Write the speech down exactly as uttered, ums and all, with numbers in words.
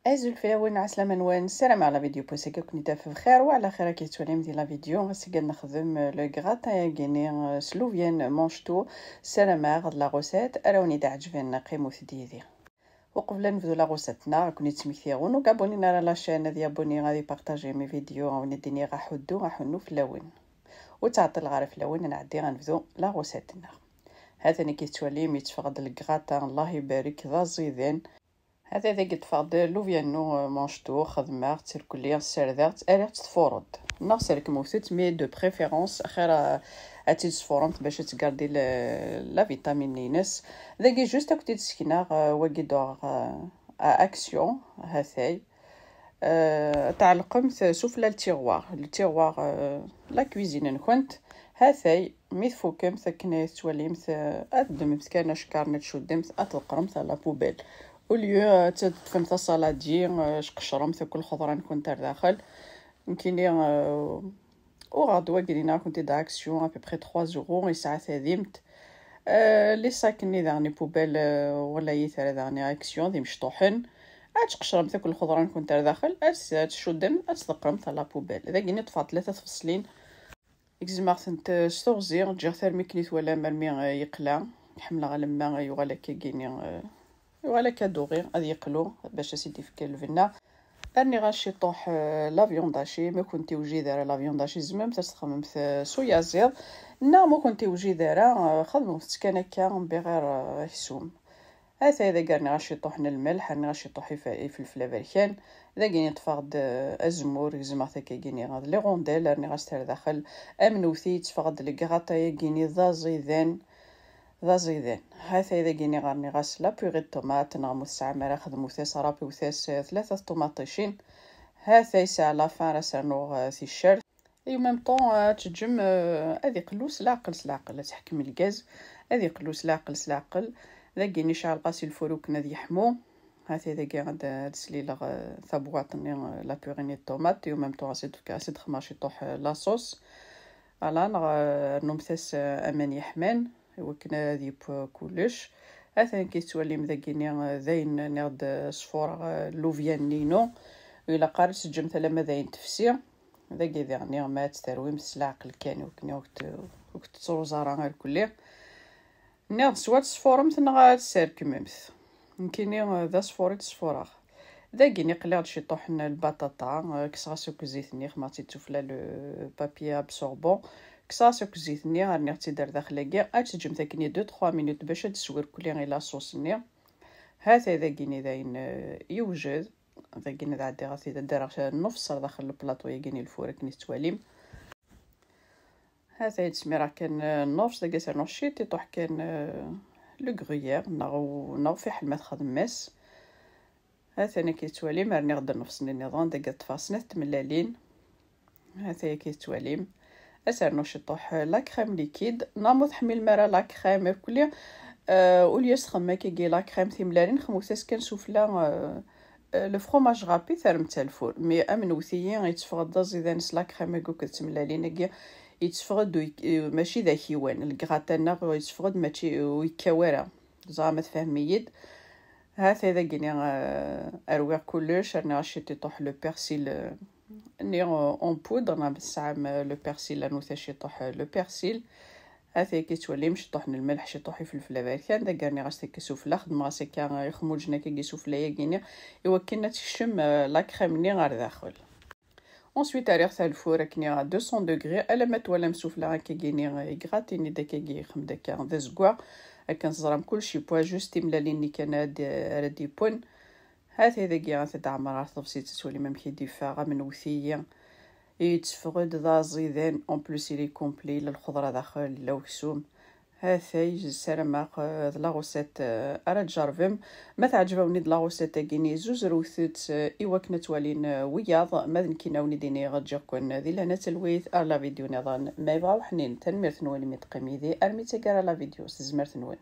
Azul fell-awen, ɛeslama-nwen, ssarameɣ la vidéo n wass-agi ad ken-id-taf bxir wa ɛla xir. Akka tettwalim di la vidéo, ass-agi ad nexdem le gratin-agi-ni s loubienne manchetout. Ssarameɣ d la recette ara wen-id-ɛeǧben, qqimet-d yid-i. Uqbel ad nebdu la recette-nneɣ, ad ken-id-smektiɣ win ur abonné ara la chaîne ad yabonné, ad ipartaji mes vidéos, ad wen-id-iniɣ aḥuddu aḥunnu fell-awen. Ur ttɛeṭṭileɣ ara fell-awen, ad nɛeddi ad nebdu la recette-nneɣ. Ha-t-an akka tettwalim yetteffeɣ-d le gratin, Allah ibarek, d aẓidan. Ha-t-a dagi ṭṭfeɣ-d loubienne manchetout, xedmeɣ-tt irkelli, ssardeɣ-tt, rriɣ-tt tfureḍ. Neɣ srekmewt-tt, mais de préférence xir ad tt-id-tesfuremt bac ad tgardi la vitamine-ines. Dagi juste ad kent-id-sekneɣ wagi d-uɣeɣ à Action, ha-t-ay. Tɛellqemt sufella le tiroir, le tiroir, la cuisine-nkent. Ha-t-ay, mi tfukemt akken ay tettwalimt, ad teddmemt kan acekkaṛ-nni ad tcuddemt, ad tḍeqqremt à la poubelle. Au lieu ad teṭṭfemt asaladi, tqeccremt akk lxeḍra-nkent ar daxel. Nekkini uɣeɣ-d wagi-nni ad kent-id-à Action, à peu près trois euros, yesɛa tadimt. Les sacs-nni daɣen, les poubelles, ɣlayit ara daɣen à Action d imecṭuḥen. Ad tqeccremt akk lxeḍra-nkent ar daxel, ad tcuddemt, ad tḍeqqremt à la poubelle. Dagi-nni ṭṭfeɣ tlata tfeṣlin. Gezmeɣ-tent s teɣzi, ǧǧiɣ-t armi akken i twalam, armi yeqla. Ḥemmleɣ alamma yuɣal akka gini, yuɣal akka d uɣi, ad yeqlu bac ad s-id-ifk lbenna. Rniɣ-as ciṭuḥ la viande hachée, ma ur kent-iwjid ara la viande hachée, tzemremt ad s-txedmemt s uyaziḍ, neɣ ma ur kent-iwjid ara, xedmemt-tt kan akka, mbiɣir aksum. Atay dagi rniɣ-as ciṭuḥ n lmelḥ, rniɣ-as ciṭuḥ ifelfel aberkan. Dagi ṭṭfeɣ-d azemmur, gezmeɣ-t akka gini d les rondelles, rniɣ-as-t ar daxel. Amenwti yetteffeɣ-d le gratin-agi-ni d aẓidan, d aẓidan. Atay dagi rniɣ-as la purée de tomate, neɣ ma ur tesɛam ara, xedmut-as, rapewt-as tlata tṭumaṭicin. Atay s à la fin ara s-rnuɣ ticcert. Et en même temps ad teǧǧem ad iqellu s leɛqel, s leɛqel, ad tḥekkem lgaz, ad iqellu s leɛqel, s leɛqel. Dagi nicɛel ɣas lfur akken ad yeḥmu. Hati dagi ad d-slileɣ tabwaṭ-nni, la purée de tomate, et en même temps ad s-d-xedmeɣ ciṭuḥ la sauce. Ala, neɣ rnumt-as aman yeḥman iwakken ad yeww kullec. Atan kif tettwalim dagi-ni, dayen nniɣ-d sfureɣ llubyan-nni-inu. Ilaq ara teǧǧem alamma dayen tefsi. Dagi diɣen ma ad tt-terwim s leɛqel kan, ur ken-, ur ken-, ur k-tettruẓ ara irkelli. Nniɣ-d swa tesfuremt neɣ ad tesserkmemt. Nekkini d asfur i d-sfureɣ. Dagi-ni qliɣ-d ciṭuḥ n lbaṭaṭa, kkseɣ-as akk zzit-nni, xedmeɣ-tt-id sufella le papier absorbant. Kkseɣ-as akk zzit-nni, rniɣ-tt-id ar daxel-agi. Ad teǧǧem akkenni deux trois minutes bac ad d-tessu irkelli i la sauce-nni. Hata dagi-ni dayen yewjed. Dagi ad ɛeddiɣ ad t-id-, ad d-rreɣ nnefs ar daxel n lplaṭu-yagi n lfur akken i tettwalim. Hata-d smiraɣ kan nnefs, dagi ad s-rnuɣ ciṭuḥ kan le gruyère, neɣ, neɣ fiḥel ma txedmem-as. Hatan akka i tettwalim, rniɣ-d nnefs-nni nniḍen, dagi ad ṭṭfeɣ snat tmellalin. Hata akka i tettwalim. Ad s-rnuɣ ciṭuḥ la crème liquide, neɣ ma ur tḥemmlem ara la crème irkelli, au lieu ad txedmem akkagi la crème timellalin, xedmet-as kan sufella le fromage râpé, terremt-t ar lfur. Mais amenwet-iyi, yetteffeɣ-d d aẓidan s la crème-agi akked tmellalin-agi, yetteffeɣ-d mačči d akiwan, le gratin-nneɣ yetteffeɣ-d mačči ur yekkaw ara. Ẓriɣ ma tfehmem-iyi-d. Hata dagi-ni rwiɣ kullec, rniɣ ciṭuḥ le persil-nni en poudre, neɣ ma tesɛam le persil, rnut-as ciṭuḥ le persil. Hata akka i tettwalim, ciṭuḥ n lmelḥ, ciṭuḥ ifelfel aberkan, dagi rniɣ-as takka sufella, xedmeɣ-as akka ixmuǧen akkagi sufella-yagi-ni, iwakken ad tekcem la crème-nni ar daxel. Ensuite rriɣ-t ar lfur akken à deux cents degrés alamma twalam sufella akkagi-ni igratin-id akkagi, ixem-d akka d azeggaɣ, akken teẓram kullec yewwa, juste timellalin-nni kan ara d-, ara d-yewwen. Hata dagi ad t-id-ɛemmreɣ ar tebṣilt, ad twalim amek i d-yeffeɣ amenwet-iyi. Yetteffeɣ-d d aẓidan, en plus il est complet, la lxeḍra daxel, la uksum. Hatay, ssarameɣ d la recette ara tjerrbem. Ma teɛǧeb-awen-id la recette-agi-ni, zuzrewt-tt iwakken ad twalin wiyaḍ. Ma d nekkini ad wen-id-iniɣ ǧǧiɣ-ken di lehna d talwit ar la vidéo nniḍen ma yebɣa uḥnin. Tanemmirt-nwen imi teqqim yid-i armi d taggara la vidéo s tezmert-nwen.